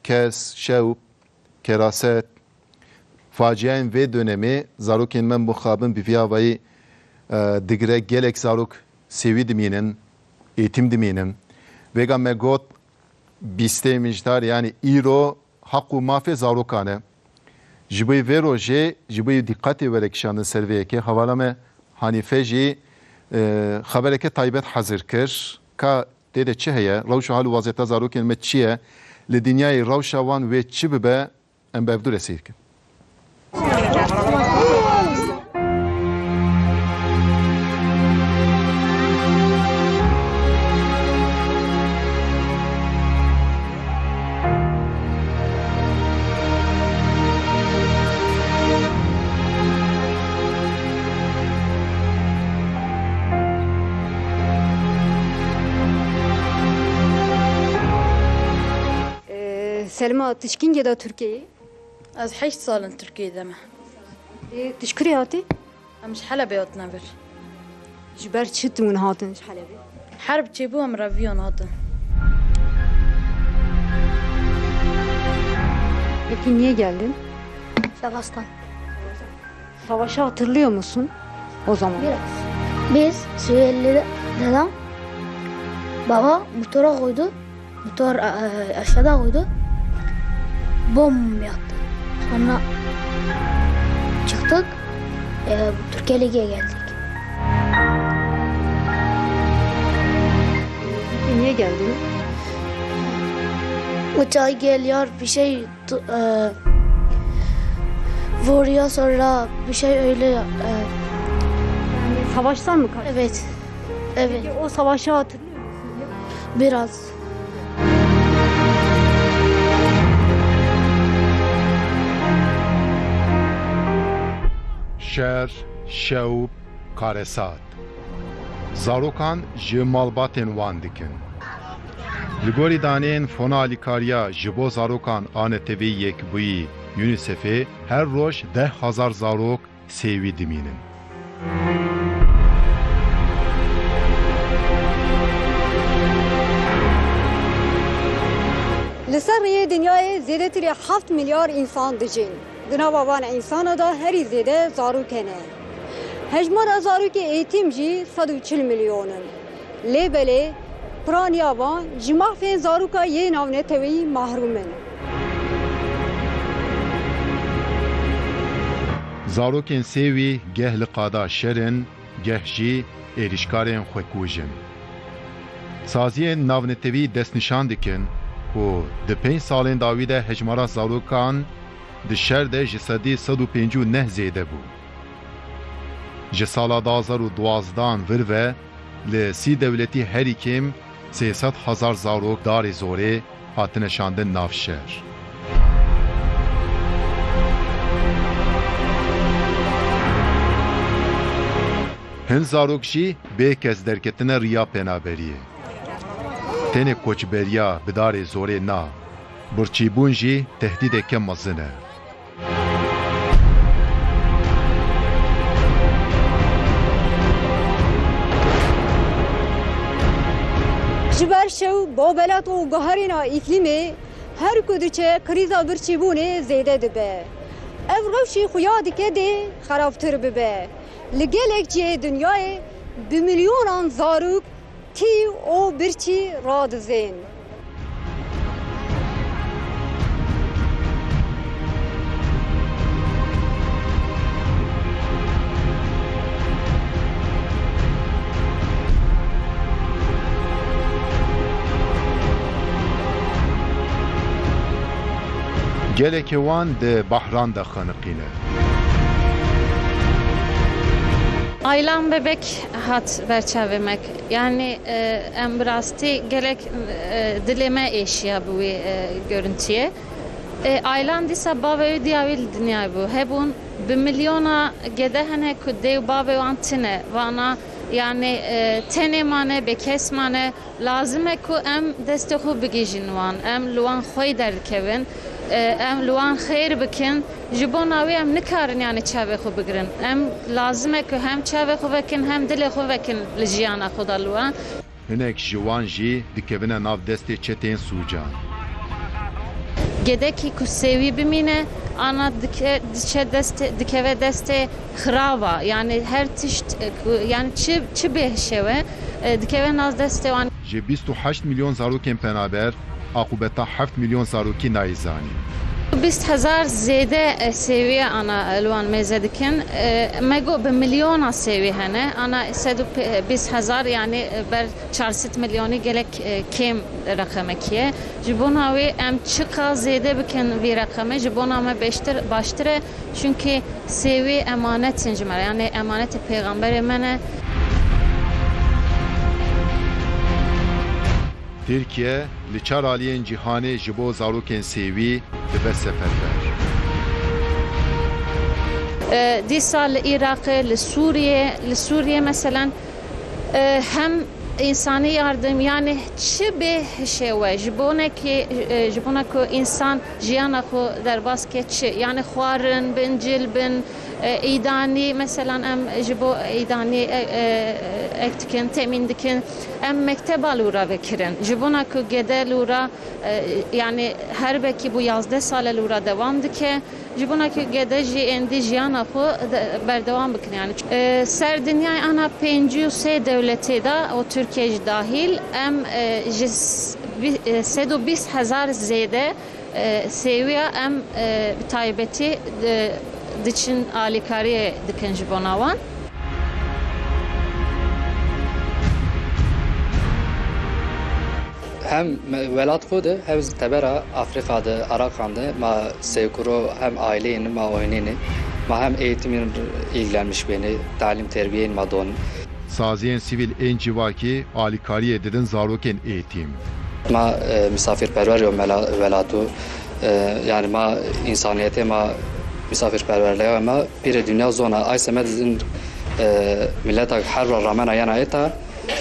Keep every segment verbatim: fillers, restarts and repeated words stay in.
kes, şewb, keraset, faciayên vê dönemê zarokên me mixabin bi vî avayî, e, digire gelek zarok sêwî dimînin, êtîm dimînin. Vêga me got, bîstê Mijdarê, yanî îro heq û mafê zarokan e. Ji bo vê rojê, ji bo dîqetê were kişandin ser vê yekê, hevala me Hanîfe jî, e, xebereke taybet hezir kir. Ka tê de çi heye? Rewş û hal û wezîyeta zarokên me çi ye? Li dinyayê rewşa wan wê çi bibe? Em bi hevdû re seyr kin. Ee, Selma, tu ji kîngê de Tirkiyeyê? Ez heşt sal in Tirkiyeyê de me. Ê, tu ji kurê hatî? Em ji Helebê hatine vir. Ji ber çi tûn hatin ji Helebê? Herb çêbû, em reviyan hatin. Peki niye geldin? Savaştan. Savaşı hatırlıyor musun o zaman? Biraz. Biz Suriyeli dedem, baba motora koydu. Motor, e, e, aşağıda koydu. Bom yaptı. Sonra çıktık. E, Türkiye Ligi'ye geldik. Peki niye geldin? Uçağa geliyor, bir şey tu-, e, vuruyor, sonra bir şey öyle, e, Yani savaştan mı kaçtın? Evet. Evet. Peki o savaşı hatırlıyor musun? Biraz. Şer, şewb, karesat. Zarokan ji malbatên wan dikin. Li gorî daneyên Fona Alîkariya ji bo zarokan a Neteweyî Yekbûyî, UNICEF'ê, her roj deh hezar zarok sêwî dimînin. Li ser rêyê dinyayê zêdetirê heft milyar însan dijîn. Di nava van însana de herî zêde zarok hene. Hejmara zarokê êtîm jî sed û çil milyon in. Lê belê piraniya van ji mafên zaroka yê navneteweyî mahrûm in. Zarokên sêwî geh li qada şer in, geh jî êrîşkarên xwekûj in. Saziyên navnetewî destnîşan dikin ku di pênc salên dawî de hejmara zarokan di şer de ji sedî sed û pêncî û neh zêde bû. Ji sala du hazar û duazdehan vir ve li sî dewletî herî kêm sê sed hezar zarok darê zorê hatine şandin nav şer. Hin zarok jî bê kes derketine riya penaberiyê. Tenê koçberiya bi darê zorê na, birçîbûn jî tehdîdeke mezin e. Ji ber şew, bobelat û guherîna îklîmê her ku diçe krîza birçîbûnê zêde dibe. Ev rewşî xuya dike dê xerabtir bibe. Li gelek cihê dinyayê bi milyonan zarok tî û birçî radizên. Gelekê wan di behran de xeniqîne. Aylan bebek hat ber çavê me. Yani, e, em bi rastî gelek, e, dilê me êşiya bi wê, e, görüntüyê. E, Aylan dîsa bavê wî diya wî li dinyayê bû. Hebûn bi milyona gede hene ku dê û bavê wan tine. Vana, yani, e, tenê mane, bêkes mane. Lazim e ku em destê xwe bigihîjin wan, em li wan xwey derdikevin, e, em li wan xêr bikin. Ji bona wê em nikarin, yani, çavê xwe bigirin. Em lazim e ku hem çavê xwe vekin, hem dilê xwe vekin li jiyana xwe de li wan. Hinek ji wan jî dikevine nav destê çetên sûcan. Gedekî ku sêwî bimîne, ana dike-, diçe destê, dikeve destê xirava. Yani her tişt, e, ku, yani çi, çi bêhişew e, e, dikeve nas destê wan. Ji bîst û heşt milyon zarokên penaber, aqûbeta heft milyon zarokî nayê zanîn. Bîst hezar zêde, e, sêwiye ana, e, li wan mêze dikin. E, me got bi milyona sêwî hene. Ana sed û bîst hezar, yani, e, ber çar sed milyonî gelek, e, kêm reqemekî ye. Ji bona wê em çiqa zêde bikin vî reqemê, ji bona me beştir, baştir e. Çunkî sêwî emanet in ji me re, yani emanetê pêxemberê me ne. Tirkiye li çar aliyên cîhanê ji bo zarokên sêwî dibe seferber. E, dîsa li Iraqê, li Sûriyê, li Sûriyê meselen, e, hem însanî yardim, yani çi bê hişê we, ji bonekî, e, ji bona ku însan jiyana xwe derbas ke çi, yani xwarin bin, cil bin, e, îdanî, meselan em ji bo îdanî, e, e, ek dikin, temîn dikin, em mekteba li wira vekirin. Ji bona ku gede li wira, e, yani her bekî bû yazdeh sale li wira dewam dike. Ji bona ku gede jî êndî jiyana xwe de-, berdewam bikin. Yani, e, ser dinyayê ana pêncî û sê dewletê de û Tirkiye jî dahîl, em, e, ji s-, bi-, e, sed û bîst hezar zêde, e, sêwiya em, e, bi taybetî, e, diçin alîkariyê dikin ji bona wan. Hem me-, welat xwe de, hem zî tebera Afrîka de, Arakan de, ma sêkuro hem aileyên ma oynêne, ma hem eğitimîn ilgilenmiş bêne, talim terbiyeyên ma don. Saziyên sivîl ên civakî alîkariyê didin zarokên êtîm. Ma, e, misafirperwer yo mela-, welato, e, yani ma însaniyetê ma misafirperwerliğe ma pîrê dinya zona, ay semed zin, e, mileta her ra ramena yana eta,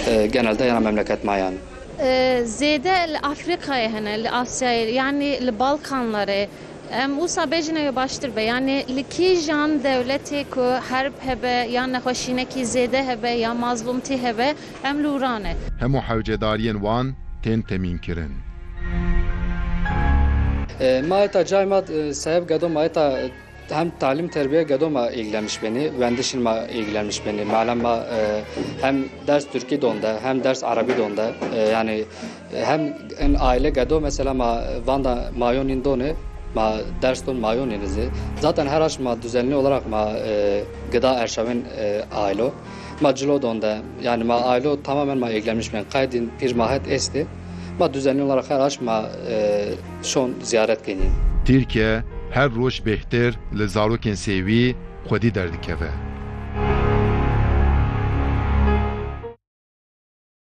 e, genelde yana memleket ma yani. E, zêde li Afrîkayê hene, li Asyayê, yanî li Balkanlarê. Em wisa bêjine wê baştir be. Yanî li kîjan dewletê ku herb hebe, ya nexweşînekî zêde hebe, ya mazlûmtî hebe, em li wira ne. Hemû hewcedariyên wan tên temînkirin. E, ma eta cay ma, e, seheb gedo ma eta, e, hem talim terbiye gedo ma ilgilenmiş beni, wendişin ma ilgilenmiş beni. Malem ma, e, hem ders Türkî donde, hem ders Arabî donde. E, yani, e, hem en aile gedo mesela ma vanda mayonîn done, ma ders don mayonîn izi. Zaten her aş ma düzenli olarak ma, e, gıda erşavin, e, ailo. Ma cilo donde, yani ma ailo tamamen ma ilgilenmiş ben. Kaydin pir mahet esti. Ma düzenli olarak her aş ma, e, şon ziyaret kenin. Tirkiye her roj bêhtir li zarokên sêwî xwedî derdikeve.